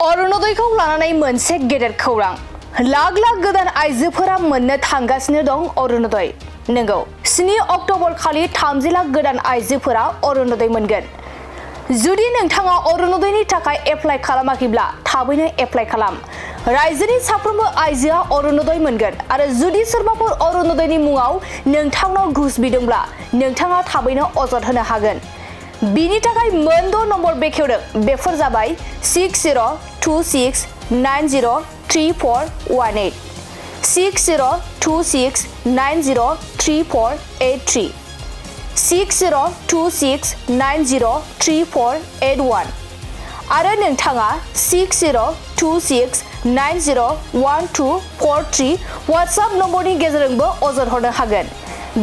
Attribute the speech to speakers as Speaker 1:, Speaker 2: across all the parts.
Speaker 1: अरुणोदयखौ लानानै मोनसे गेदेर खौरां लाख लाख गोदान आइजोफोरा मोननो थांगासिनो दं अरुणोदय। नंगौ 7 अक्ट'बर खालि 30 लाख गोदान आइजोफोरा अरुणोदय मोनगोन। जुदि नोंथाङा अरुणोदयनि थाखाय एप्लाइ खालामाखैब्ला थाबैनो एप्लाइ खालाम। रायजोनि साफ्रोमबो आइजोआ अरुणोदय मोनगोन आरो जुदि सोरबाफोर अरुणोदयनि मुङाव नोंथांनाव घुस बिदोंब्ला नोंथाङा थाबैनो अजद होनो हागोन। बिनि थाखाय मोन 6 नम्बर बेखेवदों। बेफोर जाबाय 6026903418 6026903483 6026903481 आरो नोंथाङा 6026901243 WhatsApp नम्बरनि गेजेरजोंबो अजद हरनो हागोन।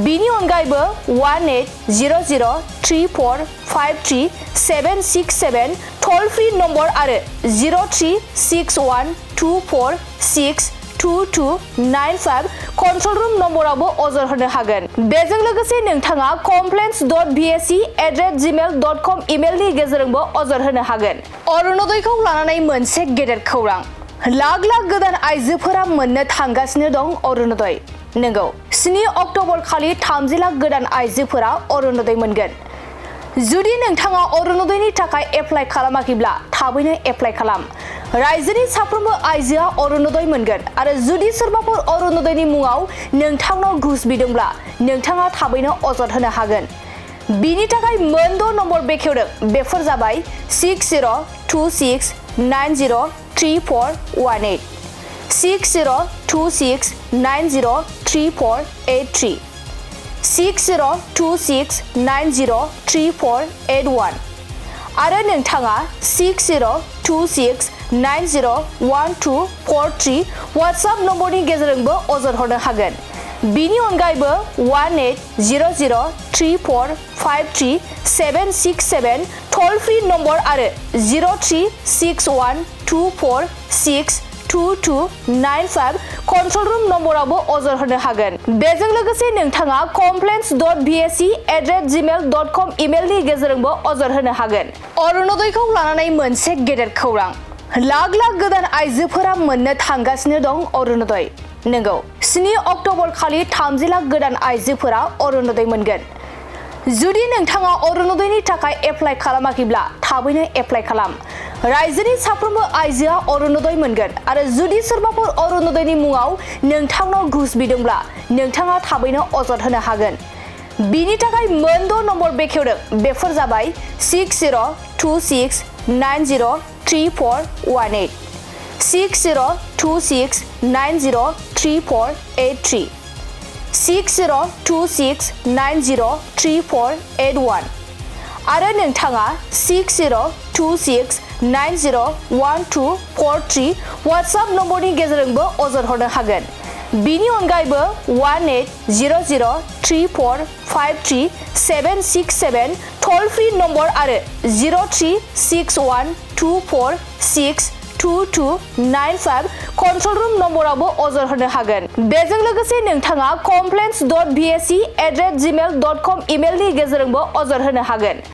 Speaker 1: बिनि अनगायैबो 180034533767 टल फ्री नम्बर आरो 036124622295 कन्ट्रोल रुम नम्बरावबो अजद होनो हागोन। बेजों लोगोसे नोंथाङा complaints.bsc@gmail.com इमेलनि गेजेरजोंबो अजद होनो हागोन। अरुणोदयखौ लानानै मोनसे गेदेर खौरां लाख लाख गोदान आइजोफोरा मोननो थांगासिनो दं अरुणोदय। नंगौ 7 अक्ट'बर खालि 30 लाख गोदान आइजोफोरा अरुणोदय मोनगोन। जुदि नोंथाङा अरुणोदयनि थाखाय एप्लाइ खालामाखैब्ला थाबैनो एप्लाइ खालाम। रायजोनि साफ्रोमबो आइजोआ अरुणोदय मोनगोन आरो जुदि सोरबाफोर अरुणोदयनि मुङाव नोंथांनाव घुस बिदोंब्ला नोंथाङा थाबैनो अजद होनो हागोन। बिनि थाखाय मोन 6 नम्बर बेखेवदों। बेफोर जाबाय 6026903418 6026903483 6026903481 आरो नोंथाङा 6026901243 WhatsApp नम्बरनि गेजेरजोंबो अजद हरनो हागोन। बिनि अनगायैबो 180034533767 टल फ्री नम्बर आरो 036124622295 कन्ट्रोल रुम नम्बरावबो अजद होनो हागोन। बेजों लोगोसे नोंथाङा complaints.bsc@gmail.com इमेलनि गेजेरजोंबो अजद होनो हागोन। अरुणोदयखौ लानानै मोनसे गेदेर खौरां लाख लाख गोदान आइजोफोरा मोननो थांगासिनो दं अरुणोदय। नंगौ 7 अक्ट'बर खालि 30 लाख गोदान आइजोफोरा अरुणोदय मोनगोन। जुदि नोंथाङा अरुणोदयनि थाखाय एप्लाइ खालामाखैब्ला थाबैनो एप्लाइ खालाम। रायजोनि साफ्रोमबो आइजोआ अरुणोदय मोनगोन आरो जुदि सोरबाफोर अरुणोदयनि मुङाव नोंथांनाव घुस बिदोंब्ला नोंथाङा थाबैनो अजद होनो हागोन। बिनि थाखाय मोन 6 नम्बर बेखेवदों। बेफोर जाबाय 6026903418 6026903483 6026903481 आरो नोंथाङा 6026901243 WhatsApp नम्बरनि गेजेरजोंबो अजद हरनो हागोन। बिनि अनगायैबो 180034533767 टल फ्री नम्बर आरो 036124622295 कन्ट्रोल रुम नम्बरावबो अजद होनो हागोन। बेजों लोगोसे नोंथाङा complaints.bsc@gmail.com इमेलनि गेजेरजोंबो अजद होनो हागोन।